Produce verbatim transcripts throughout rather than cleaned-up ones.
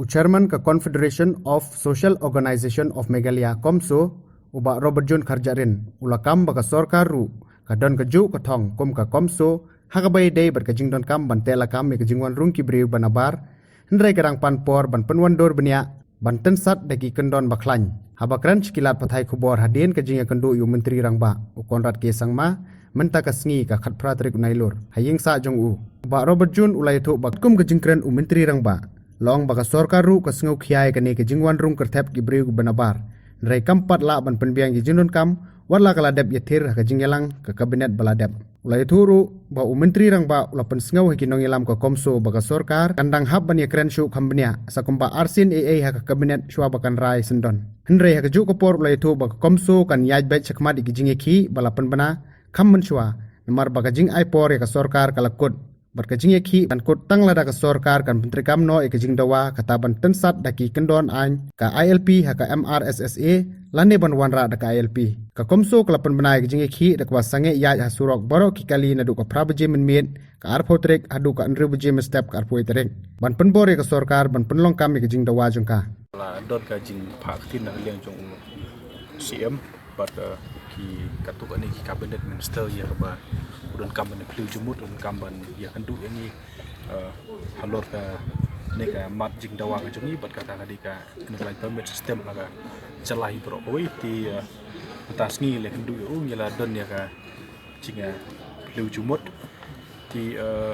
U Chairman ka Confederation of Social Organisation of Meghalaya, CoMSO, u Bah Robert June Kharjahrin, u la kam ba ka sorkar ruh ka don ka juh ka thong kum ka CoMSO ha kaba ïadei bad ka jingdonkam ban teh lakam ïa ka jingwan rung ki briew ba nabar, hynrei ka dang pan por ban pynwandur bniah ban tynsat da ki kyndon ba khlaiñ. Haba kren sha ki lad pathai khubor hadien ka jingïakynduh ïa u Myntri Rangbah, u Conrad K Sangma, mynta ka sngi ka khatphra tarik u Nailur, ha ïing sah jong u, u Bah Robert June u la ïathuh ba katkum ka jingkren u Myntri Rangbah, la ong ba ka sorkar ruh ka sngewkhia ïa kane ka jingwan rung kyrthep ki briew ba nabar, hynrei kam pat lah ban pynbiang ïa ka jingdonkam, wat la ka la dep ïathir ha ka jingïalang ka Cabinet ba la dep. U la ïathuh ruh ba u Myntri Rangbah u la pynsngew ha ki nongïalam ka CoMSO ba ka sorkar kan dang hap ban ïakren shuh kham bniah, sa kumba arsien ei ei ha ka Cabinet shuwa ba kan rai syndon. Hynrei ha kajuh ka por u la ïathuh ba ka CoMSO kan ïaid beit shakhmat ïa ka jingïakhih ba la pynbna kham mynshuwa, namar ba ka jingai por ïa ka sorkar ka la kut. Bad ka jingïakhih kan kut tang lada ka sorkar kan pyntreikam noh ïa ka jingdawa kata ban tynsat da ki kyndon aiñ ka I L P ha ka M R S S A, lane ban wanrah da ka I L P. Ka CoMSO ka la pynbna ïa ka jingïakhih da kaba sangeh ïaid ha surok baroh ki kali naduh ka phra baje mynmiet ka arphew tarik haduh ka hynriew baje mynstep ka arphew wei tarik, ban pynbor ïa ka sorkar ban pynlong kam ïa ka jingdawa jong ka. La don ka jingphah ktien na ka liang jong u C M bad, eh, ki katto katne ki cabinet minister ïa kaba u donkam ban phylliew jingmut, u donkam ban ïakynduh ïa ngi, eh, halor kane ka mat jingdawa ka jong ngi bad kata ka dei ka inner line permit system ha ka jylla hi baroh kawei. Te, eh, mynta sngi la kynduh ïa u, ngi la don ïa ka jing, eh, phylliew jingmut. Te, eh,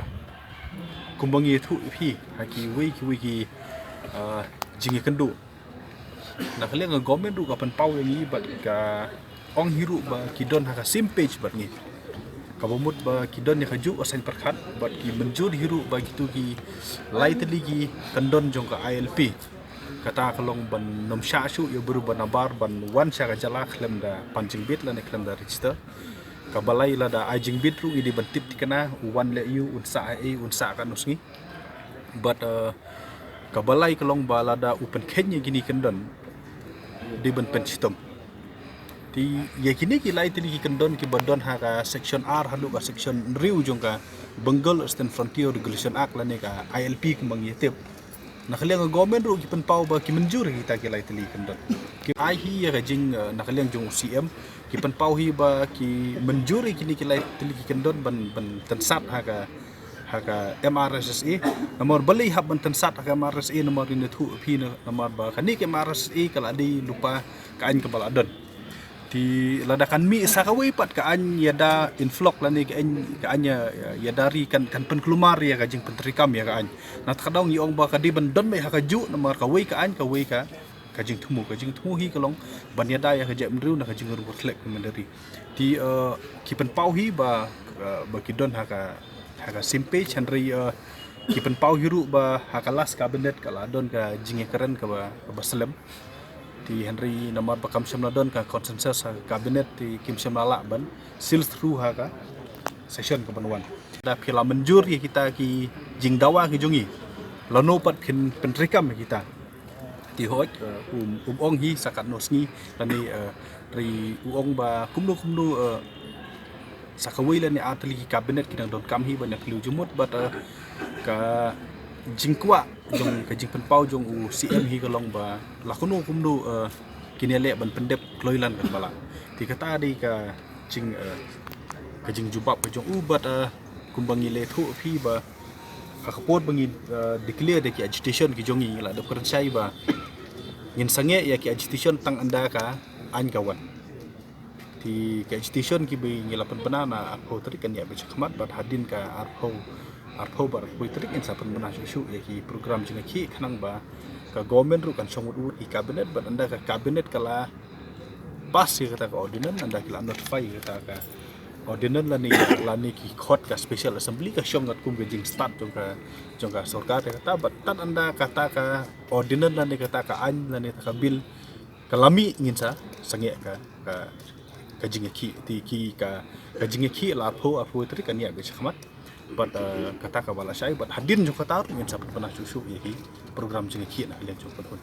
kumba ngi ïathuh ïa phi ha kiwei kiwei ki, eh, jingïakynduh, na ka liang ka government ruh ka pynpaw ïa ngi bad ka ong hi ruh ba ki don ha ka same page bad ngi. Kaba mut ba ki don ïa kajuh ka saiñ pyrkhat bad ki mynjur hi ruh ba kito ki lai tylli ki kyndon jong ka I L P. Kata ka long ban nym shah shuh ïa u briew ba nabar ban wan sha ka jylla khlem da pan jingbit lane khlem da register. Kaba lai lada ai jingbit ruh ngi dei ban tip thikna, u wan leh aiu, un sah ha ei, un sah katno sngi. Bad, eh, kaba lai ka long ba lada u pynkheiñ ïa kine ki kyndon, dei ban pynshitom. Te ïa kine ki lai tylli ki kyndon kiba don ha ka section ar haduh ka section hynriew jong ka Bengal Eastern Frontier Regulation Act lane ka I L P kumba ngi ïa tip, na ka liang ka government ruh ki pynpaw ba ki mynjur ïa kita ki lai tylli ki kyndon. Ki ai hi ïa ka jing, eh, na ka liang jong u C M, ki pynpaw hi ba ki mynjur ïa kine ki lai tylli ki kyndon ban, ban tynsat ha ka, ha ka M R S S A. Namar balei hap ban tynsat ha ka M R S S A, namar ngin ïathuh ïa phi, namar ba kane ka M R S S A ka la dei lypa ka aiñ kaba la don. Te lada kan mih sa kawei pat ka aiñ ïada influx lane ka aiñ, ka aiñ ïa, ïada ri kan, kan pynkulmar ïa ka jingpyntreikam ïa ka aiñ. Na kata ka daw ngi ong ba ka dei ban don beit ha kajuh namar kawei ka aiñ kawei ka, ka jingthmu, ka jingthmu hi ka long ban ïada ïa ka jaitbynriew na ka jingrung kyrlek ka mynder ri. Te, eh, ki pynpaw hi ba, eh, ba ki don ha ka, ha ka same page, hynrei, eh, ki pynpaw hi ruh ba ha ka last cabinet ka la don ka jingïakren kaba, kaba slem. Te hynrei namar ba kam shym la don ka consensus ha ka cabinet te kim shym la lah ban sail through ha ka session kaban wan. Da phi la mynjur ïa kita ki jingdawa ki jong ngi, lano pat phin pyntreikam ïa kita? Te hooid, eh, um, um ong hi sa katno sngi lane, eh, hynrei u ong ba kumno kumno, eh, sa kawei lane ar tylli ki cabinet ki dang donkam hi ban ïa phylliew jingmut bad, eh, ka jingkwah jong, ka jingpynpaw jong u C M hi ka long ba la kumno kumno, eh, kin ïaleh ban pyndep kloi lan katba lah. Te kata dei ka jing, eh, ka jingjubab ka jong u bad, eh, kumba ngi la ïathuh ïa phi ba ha ka por ba ngi, eh, declare da ki agitation ki jong ngi, ngi la dep kren shai ba ngin sangeh ïa ki agitation tang ynda ka aiñ ka wan. Te ka agitation kiba ngi la pynbna na arphew tarik kan ïa beit shakhmat bad hadien ka arphew, arphew bad arphew tarik ngin sa pynbna shuh shuh ïa ki program jingïakhih khnang ba ka government ruh kan shong wut wut ïa ki cabinet bad ynda ka cabinet ka la pass ïa kata ka ordinance, ynda ki la notify ïa kata ka ordinance lane, lane ki khot ka special assembly ka shong katkum ka jingstad jong ka, jong ka sorkar ïa kata bad tad ynda kata ka ordinance lane kata ka aiñ lane kata ka bill ka la mih ngin sa sangeh ka, ka, ka jingïakhih, te ki ka, ka jingïakhih la arphew, arphew tarik kan ïa beit shakhmat. Bad, eh, kata kaba la shai bad hadien jong kata ruh ngin sa pynbna shuh shuh ïa ki program jingïakhih na ka liang jong ka khun.